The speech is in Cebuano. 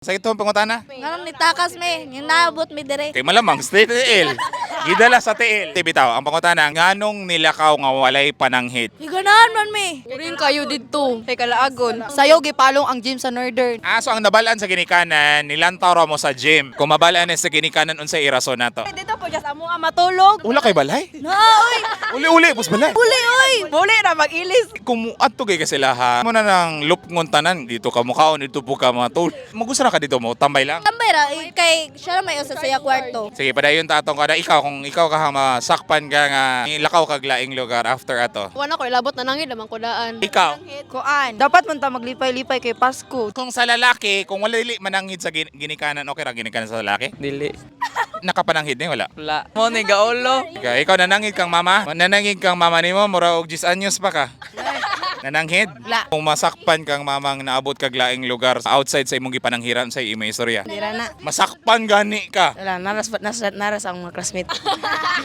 Sa itong pangutana? Nganong nitakas mi, nabot mi dire. Kay malamang straight tiil. Gidala sa tiil. Bitaw, ang pangutana, nganong nilakaw nga walay pananghid? Giganahan man mi. Uring kayo didto. Kay kalaagon. Sayo gipalong ang gym sa Northern. Ah, so ang nabalaan sa ginikanan, nilantaw ra mo sa gym. Kung mabalaan ni sa ginikanan, unsay irason nato? Dito po just amo ang matulog. Wala kay balay? Na oy. Uli-uli, pus balay. Uli oy. Buli ra mag-ilis. Kung adto kay kasi sila ha, mo na nang lupngon tanan dito ka mukaon, dito po ka matul. Magusto na ka dito mo, tambay lang. Tambay ra eh, kay siya ra may usa sa iya kwarto. Sige, padayon ta atong kada ikaw kung ikaw ka ha, masakpan ka nga lakaw kag laing lugar after ato. Wala ko ilabot na nangid lamang kudaan. Ikaw, Kuan. Dapat man ta maglipay-lipay kay Pasko. Kung sa lalaki, kung wala dili mananghid sa ginikanan, okay ra ginikanan sa lalaki? Dili. Nakapananghid ni wala? Wala. Mo ni gaolo. Ikaw, nananghid kang mama? Nananghid kang mama nimo mura og 10 anyos pa ka. Nananghid? Wala. Kung masakpan kang mamang naabot kag laing lugar outside sa imong gipananghiran sa imong istorya. Dira na. Masakpan gani ka. Wala, naras, naras, naras ang mga classmate.